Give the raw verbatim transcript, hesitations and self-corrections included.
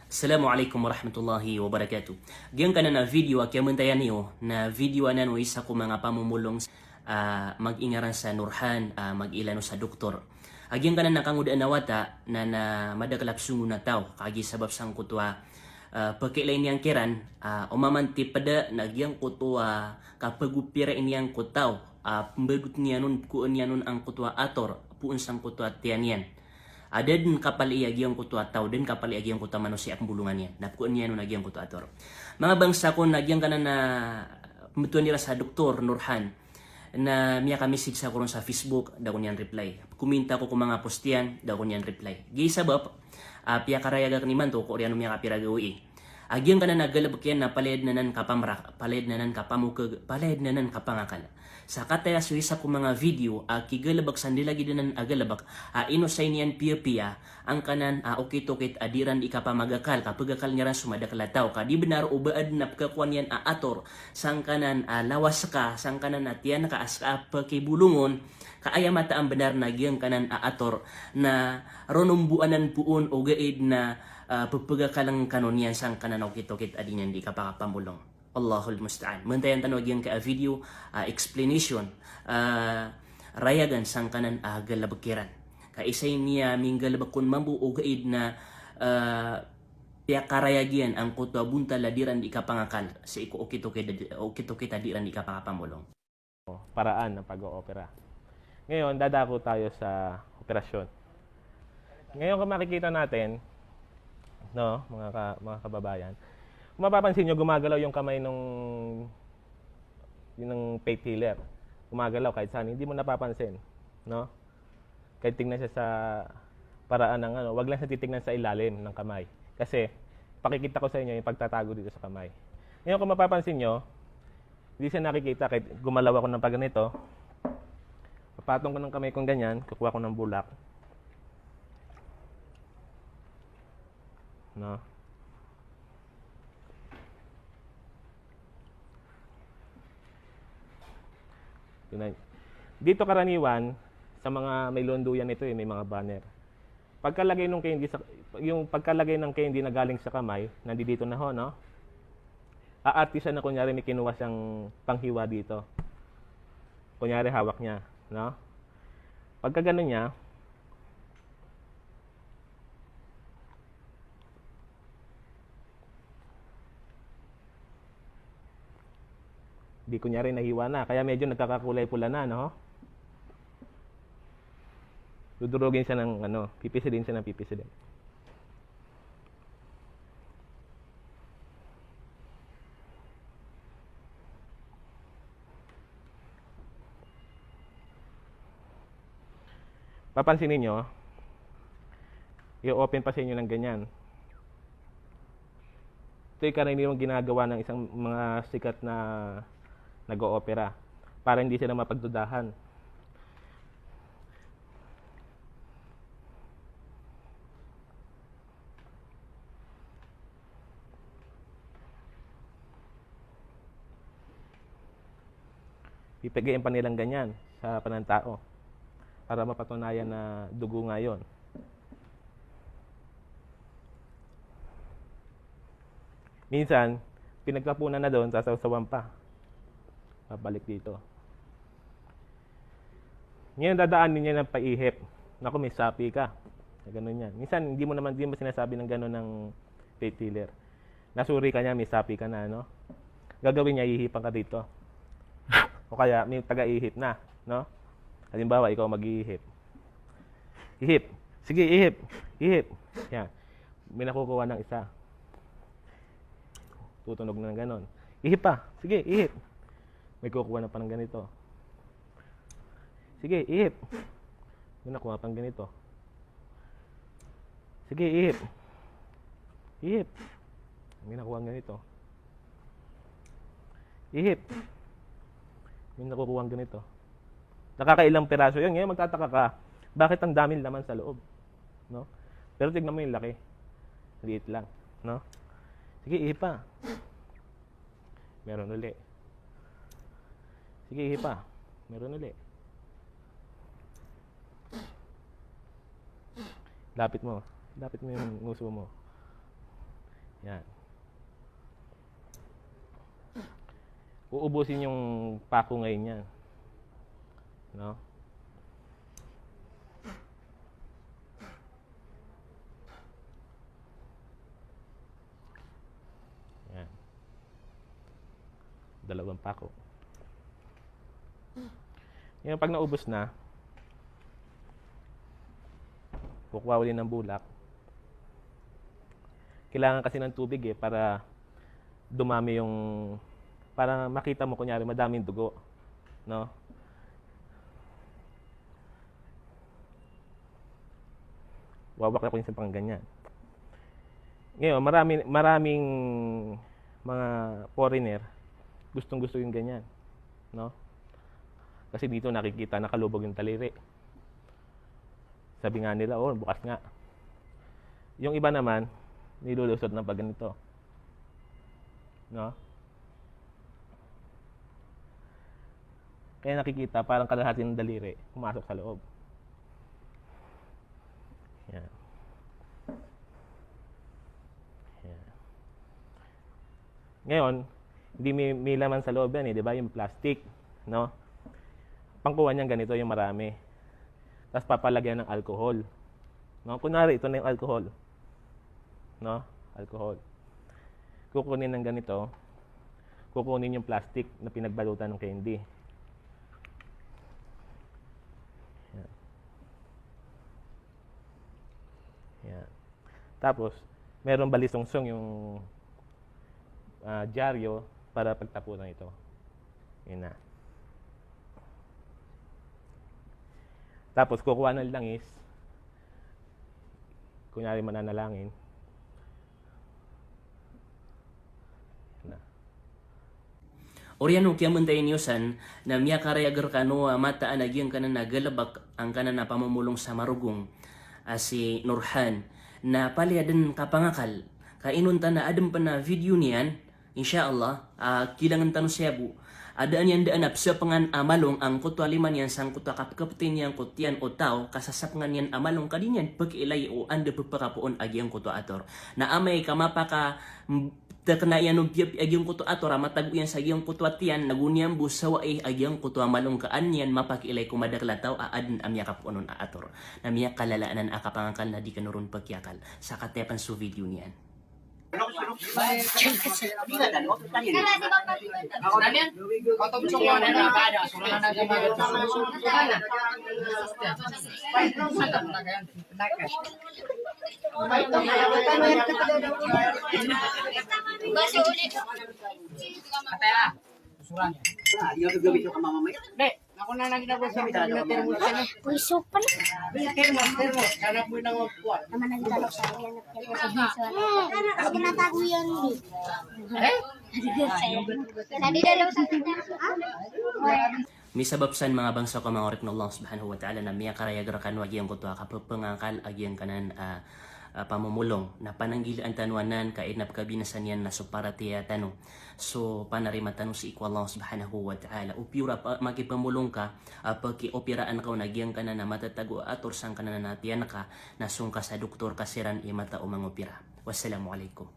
Assalamu alaikum warahmatullahi wabarakatuh. Giyangkanan a video a kiyamantayan iyo na video anan o isa ko manga pamomolong, ah, mag-ingaran sa Nurhan, ah, mag-ilano sa doktor. A giyangkanan a kangodaan a wata na, na madakel a pesongon a taw, kagiya sabap sangkoto a, ah, pekiilay niyan kiran, ah, omaman ti peda na giyangkoto a kapagopira iyan ko taw, ah, pembagoten iyan on, pkoon iyan on angkoto a ator poon sangkoto a tiyan iyan. Ah, da den kapalai a giyangkoto a taw, da den kapalai a giyangkoto a manosiya a pembolongan iyan. Na pkoon iyan on a giyangkoto a ator. Manga bangsa ko, na giyangkanan a pembetowan iran sa Doktor Nurhan, na miyaka-message ako ron sa Facebook, da ako niyan reply. Kominta ako ko manga post iyan, da ako niyan reply. Giya sabap, ah, piyakarayagan aken imanto ko oriyan o miyakapira a gawii. A giyangkanan a galebek iyan na palaya den anan kapamrak, palaya den anan kapamokeg, palaya den anan kapangakal. Sakataya so isa ko manga video a kigalebek sa ndilagid anan a galebek a inosay niyan piyapiya angkanan a okit-okit a di iran di kapamagakal, ka pegakalen iran so madakel a taw, ka di benar o ba aden a pekakowa niyan a ator sangkanan a lawas ka, sangkanan a tiyan ka a seka a pekibolongon, ka aya mataan benar na giyangkanan a ator na ronombo anan poon ogaid na, ah, pepegakalen kano niyan sangkanan a okit-okit a di niyan di kapakapambolong. Allahul musta'an. Mantayan tano a giyangkai a video, ah, explanation, ah, rayagan sangkanan a galebek iran. Ka isa ini a minggalebek kon mambo ogaid na, ah, piyakarayag iyan angkoto a bontal a di iran di kapangakal sii ko okit-okit a di, okit-okit a di iran di kapakapambolong. Paraan ng pag-oopera. Ngayon, dadako tayo sa operasyon. Ngayon, kung makikita natin, no, mga ka-, mga kababayan, kung mapapansin nyo, gumagalaw yung kamay nung, yung faith healer. Gumagalaw kahit saan, hindi mo napapansin, no? Kahit tingnan siya sa paraan ng ano, wag lang siya titingnan sa ilalim ng kamay. Kasi, pakikita ko sa inyo yung pagtatago dito sa kamay. Ngayon, kung mapapansin nyo, hindi siya nakikita kahit gumalaw ako ng pagganito. Papatong ko ng kamay kong ganyan, kukuha ko ng bulak. No? Tingnan. Dito karaniwan, sa mga may londoyan ito eh, may mga banner. Pagkalagay nung candy sa, yung pagkalagay ng candy na galing sa kamay, nandito na ho, no? Aartista na kunyari may kinuha siyang panghiwa dito. Kunyari hawak niya, no? Pagka ganun niya, di kunyari nahiwa na, kaya medyo nagkakakulay pula na, no? Dudurugin siya ng ano, pipisilin siya ng pipisilin. Papansinin nyo, i-open pa sa inyo ng ganyan. Ito'y karaniwang ginagawa ng isang mga sikat na nag-oopera para hindi sila mapagdudahan. Pipigay pa nilang ganyan sa harapan ng tao para mapatunayan na dugo nga yun. Minsan, pinagkapunan na doon, sasawsawan pa. Babalik dito. Ngayon, dadaanin niya ng paihip. Naku, may sapi ka. Ganun yan. Minsan, hindi mo naman, hindi mo sinasabi ng ganun ng faith healer. Nasuri ka niya, may sapi ka na, ano? Gagawin niya, ihipan ka dito. O kaya, may taga-ihip na, no? Halimbawa, ikaw mag-iihip. Ihip. Sige, ihip. Ihip. Yan. May nakukuha ng isa. Tutunog na ng ganon. Ihip pa. Sige, ihip. May kukuha na pa ng ganito. Sige, ihip. May nakuha pang ganito. Sige, ihip. Ihip. May nakuha ng ganito. Ihip. May nakukuha ng ganito. Nakakailang piraso yun. Ngayon, magtataka ka, bakit ang daming laman sa loob? No? Pero tignan mo yung laki. Liit lang. No? Sige, ihip pa. Meron uli. Sige, ihip pa. Meron uli. Lapit mo. Lapit mo yung nguso mo. Yan. Uubusin yung pako ngayon yan. No? Yan. Dalawang pako. Ngayon, pag naubos na, kukuha uli ng bulak. Kailangan kasi ng tubig eh, para dumami yung, para makita mo, kunyari, madaming dugo. No? Wawak ako yung isang pangganyan. Ngayon, marami, maraming mga foreigner, gustong-gusto yung ganyan. No? Kasi dito nakikita, nakalubog yung daliri. Sabi nga nila, "Oh, bukas nga." Yung iba naman, nilulusot ng pag ganito. No? Kaya nakikita, parang kalahati ng daliri, pumasok sa loob. Yan. Yan. Ngayon, hindi may, may laman sa loob yan eh, di ba? Yung plastic, no? Pangkuha niyan ganito, yung marami. Tapos papalagyan ng alcohol. No? Kunwari, ito na yung alcohol. No? Alcohol. Kukunin ng ganito. Kukunin yung plastic na pinagbalutan ng candy. Yan. Yan. Tapos, meron balisungsong yung, ah, dyaryo para pagtapunan ito. Yun na. Tapos, kukuha ng langis. Kunyari, mananalangin. Yun na. Oriyan o kiyamantayan iyo san na miyakarayag rkano a mataan a giyangkanan a galbk angkanan a pamomolong sa marogong a si Nurhan, na palaya dn kapangakal. Ka inonta na adn pn a video niyan, insha Allah, a kilangn tano siya bo. Adn iyan daan a psapngan a malong angkoto a lima niyan sangkoto a kapkapti niyan ko tiyan o taw, ka sasapngan iyan a malong ka di niyan pkiilay o anda pphakapoon a giyangkoto a ator. Na amay ka mapaka- Tkna iyan o biyapiya a giyangkoto a ator a matago iyan sa giyangkoto a tiyan, na go niyan bo sawai a giyangkoto a malong ka an iyan mapakiilay ko madakl a taw a adn a miyakapoon on a ator. Na miyakalala anan a kapangakal na di kano ron pkiyakal. Sa katiyapan so video niyan. Pwiso pala. Tama na kita, Lok, sa akin, ano, tinatago yan, eh. Tadi daw sa akin, ah? Misabap san, manga bangsa ko, manga oripn o Allah Subhanahu wa Ta'ala, na miyakarayag rkano a giyangkoto a kapphangakal a giyangkanan a, a pamomolong. Na pananggilaan tano anan ka aya na pkabinasa niyan na so paratiyaya tano, so panarima tano sii ko Allah Subhanahu wa Ta'ala. O piyor a pa-, makipamolong ka a pakiopiraan ka on a giyangkanan a matatago a ator sangkanan a tiyan ka, na song ka sa doktor ka siran i mata o mangopira. Wassalamu alaikum.